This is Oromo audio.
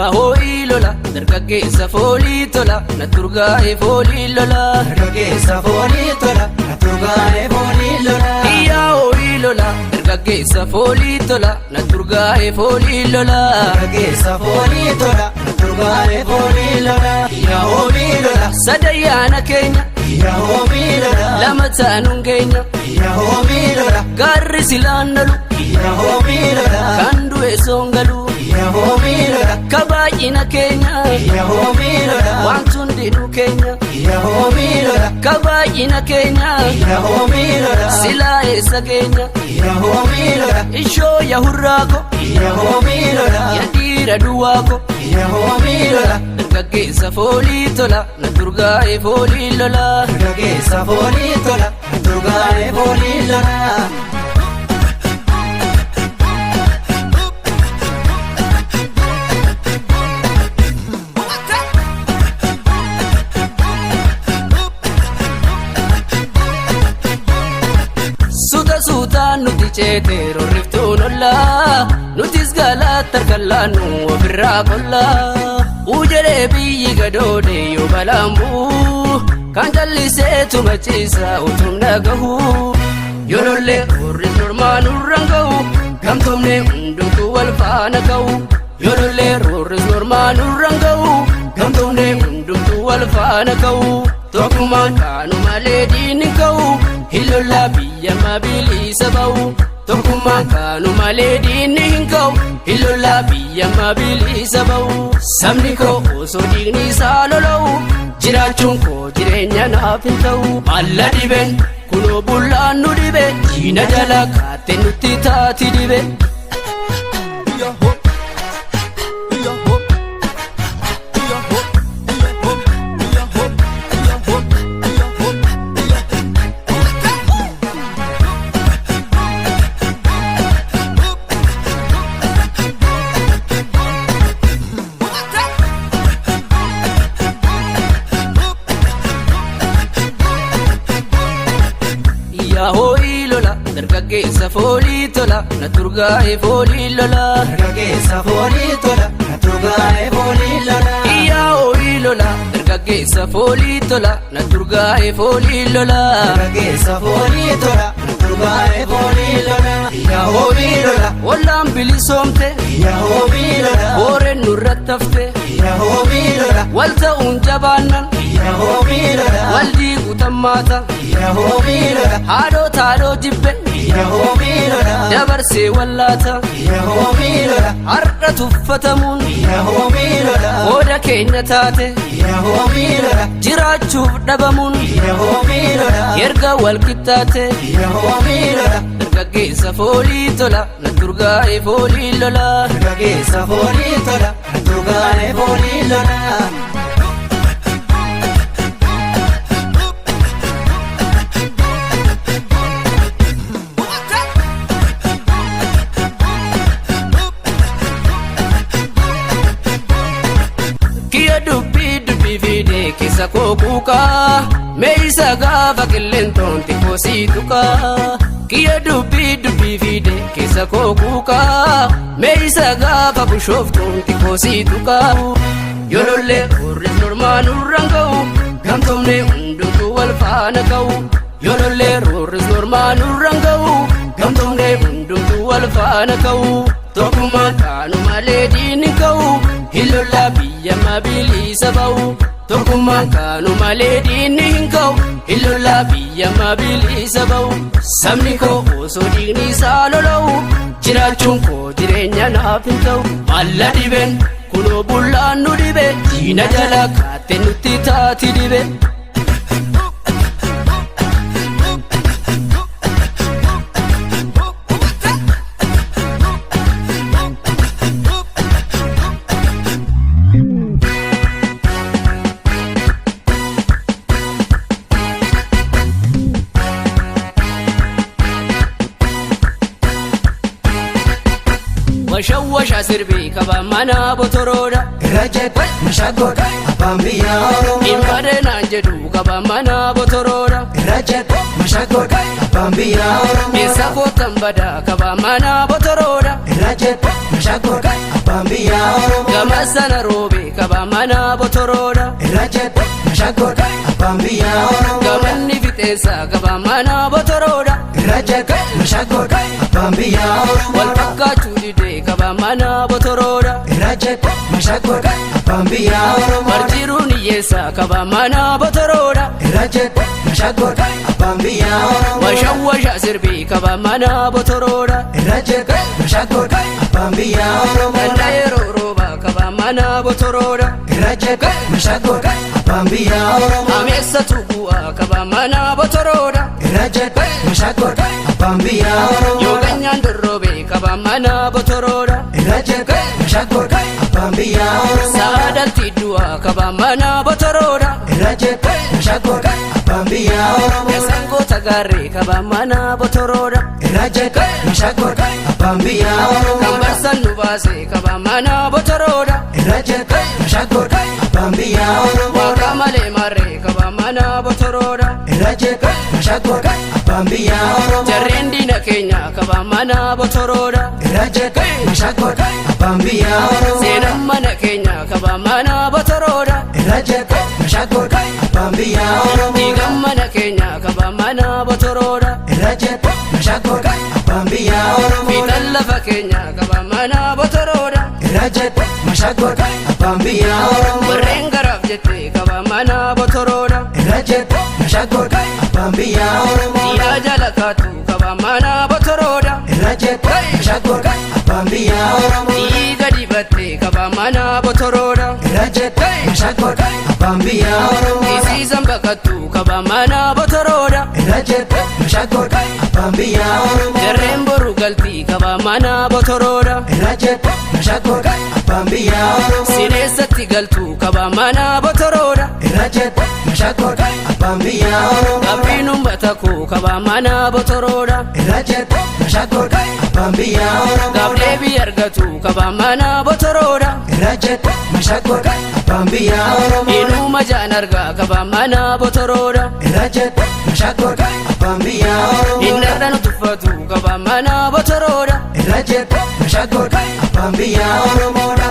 Yaa hoo'ii lola dargaggeessa foolii tola na turgaa'e foolii lola. Dargaggeessa foolii tola na turgaa'e foolii lola. Yaa hoo'ii lola dargaggeessa foolii tola na turgaa'e foolii lola. Dargaggeessa foolii tola na turgaa'e foolii lola. Yaa hoo'ii lola. Sadayyaana keenya. Yaa hoo'ii lola. Lama taanuun keenya. Yaa hoo'ii lola. Gaarri silaan lolu. Yaa hoo'ii lola. Kan du'e soongalu. Yaa hoo'ii lola. Kabaay'ina keenya. Yaa hoo'ii lola. Waan hundinuu keenya. Yaa hoo'ii lola. Kabaay'ina keenya. Yaa hoo'ii lola. Silaa eessa keenya. Yaa hoo'ii lola. Ishoo yaa hurraako. Yaa hoo'ii lola. Yaa dhiira duwwaako. Yaa hoo'ii lola. Dargaggeessa foolii tola na turgaa'e foolii lola. Dargaggeessa foolii tola na turgaa'e foolii lola. Suuta suutaan nuti ceetee rorriftuun ollaa nutis galaatti harkaan ofirraa qollaa. Ujalee biyyi gadoode yoo balaan bu'u kan jalliseetu machiisa utumna gahu. Yoo lollee warri normaa nurraan gahu gamtoomne hundumtuu wal faana ga'u. Yoo lollee warri normaa nurraan gahu gamtoomne hundumtuu wal faana ga'u. Tokkummaan kaanu malee diinni ga'u hin lollaa biyya mabiliisa ba'u. Tokkummaan kaanu malee diinni hin ga'u hin lollaa biyya mabiliisa ba'u. Sabni koo osoo dhiigni isaa lola'u jiraachuun koo jireenya naaf hin ta'u. Maalla dhibeen kunoo bullaan nu dhibe diina jala kaattee nutti taati dhibe. Yaa hoo'ii lola dargaggeessa foolii tola na turgaa'e foolii lola. Dargaggeessa foolii tola na turgaa'e foolii lola. Yaa hoo'ii lola dargaggeessa foolii tola na turgaa'e foolii lola. Dargaggeessa foolii tola na turgaa'e foolii lola. Yaa hoo'ii lola. Wallaan bilisoomte. Yaa hoo'ii lola. Booreen nurratti hafte. Yaa hoo'ii lola. Wal ta'uun jabaannan. Yaa hoo'ii lola. Wal diiguu tammaata. Yaa hoo'ii lola. Haadhoo taadhoo jibbe. Yaa hoo'ii lola. Dabarsee wallaata. Yaa hoo'ii lola. Har'a tuffatamuun. Yaa hoo'ii lola. Qooda keenya taate. Yaa hoo'ii lola. Jiraachuuf dhabamuun. Yaa hoo'ii lola. Erga wal qixxaate. Yaa hoo'ii lola. Dargaggeessa foolii tola na turgaa'e foolii lola. Dargaggeessa foolii tola na turgaa'e foolii lola. Kiyya dubbii dubbii fiidee keessa koo kuukaa meeyisa gaafa qilleentoon xiqqoo sii tuqaa. Kiyya dubbii dubbii fiidee keessa koo kuukaa meeyisa gaafa bushooftuun xiqqoo sii tuqaa. Yoo lollee warri normaa nurraan ga'u gamtoomne hundumtuu wal faana ga'u. Yoo lollee warri normaa nurraan ga'u gamtoomne hundumtuu wal faana ga'u. Tokkummaan kaanu malee diinni ga'u hin lollaa biyya mabiliisa ba'u. Tokkummaan kaanu malee diinni hin ga'u hin lollaa biyya mabiliisa ba'u. Sabni koo osoo dhiigni isaa lola'u jiraachuun koo jireenya naaf hin ta'u. Maalla dhibeen kunoo bullaan nu dhibe diina jala kaattee nutti taati dhibe. Washawwasha sirbii qaba mana botoroodha. Irra jedhe mashagoodha abbaan biyya Oromoo. Dhimmadee naan jedhu qaba mana botoroodha. Irra jedhe mashagoodha abbaan biyya Oromoo. Eessa kootan badaa qaba mana botoroodha. Irra jedhe mashagoodha abbaan biyya Oromoo. Gama sana botoroodha. Irra jedhe mashakkoodha abbaan biyyaa Oromoodha. Gamanni fixeensa qaba mana botoroodha. Irra jedhe mashakkoodha abbaan biyyaa Wal Oromoodha. fakkaachuu didee qaba mana botoroodha. Irra jedhe mashakkoodha abbaan biyyaa Oromoodha. Barjiruun hiyyeessa qaba mana botoroodha. Irra jedhe mashakkoodha abbaan biyyaa Oromoodha. Washawwasha sirbii qaba mana botoroodha. Irra jedhe mashakkoodha abbaan biyyaa Oromoodha. Ganda yeroo roobaa qaba mana botoroodha. Irra jedhe mashakkoodha abbaan biyyaa Oromoodha. Ameessatu bu'aa qaba mana botoroodha. Irra jedhe mashakkoodha abbaan biyyaa Yoo Oromoodha. ganyaan dorrobe qaba mana botoroodha. Irra jedhe mashakkoodha abbaan biyyaa Oromoodha. Saadalti du'aa qaba mana botoroodha. Irra jedhe mashakkoodha abbaan biyyaa Oromoodha. Sangoota gaarree qaba mana botoroodha. Irra jedhe mashakkoodha abbaan biyyaa Kan Oromoodha. barsan nu baase qaba mana botoroodha. Irra jedhe mashakkoodha abbaan biyyaa Oromoodha. Waaqa malee marree qaba mana botoroodha. Irra jedhe mashakkoodha abbaan biyyaa Oromoodha. Jarreen diina keenya qaba mana botoroodha. Irra jedhe mashakkoodha abbaan biyyaa Oromoodha. Seenaan mana keenya qaba mana botoroodha. Irra jedhe mashakkoodha abbaan biyyaa Oromoodha. Dhiigaan mana keenya qaba mana botoroodha. Irra jedhe mashakkoodha abbaan biyyaa Oromoodha. Fiixaan lafa keenya qaba mana botoroodha. Irra jedhe mashakkoodha abbaan biyyaa Oromoodha. Warreen garaaf jettee qaba mana botoroodha. Irra jedhe mashakkoodha abbaan biyyaa Oromoodha. Dhiyaa jala kaatu qaba mana botoroodha. Irra jedhe mashakkoodha abbaan biyyaa Oromoodha. Dhiiga dibattee qaba mana botoroodha. Irra jedhe mashakkoodha abbaan biyyaa Oromoodha. Isiisan baqattu qaba mana botoroodha. Irra jedhe mashakkoodha abbaan biyyaa Oromoodha. Jarreen boru galtii qaba mana botoroodha. Irra jedhe mashakkoodha abbaan biyyaa Oromoodha. Sineessatti galtuu qaba mana botoroodha. Irra jedhe mashakkoodha abbaan biyyaa Oromoodha. Gabbiin uummata koo qaba mana botoroodha. Irra jedhe mashakkoodha abbaan biyyaa Oromoodha. Gaaf deebii argatu qaba mana botoroodha. Irra jedhe mashakkoodha abbaan biyyaa Oromoodha. Inuma jaan argaa qaba mana botoroodha. Irra jedhe mashakkoodha abbaan biyyaa Oromoodha. Inni nu tuffatu qaba mana botoroodha. Irra jedhe mashakkoodha abbaan biyyaa Oromoodha.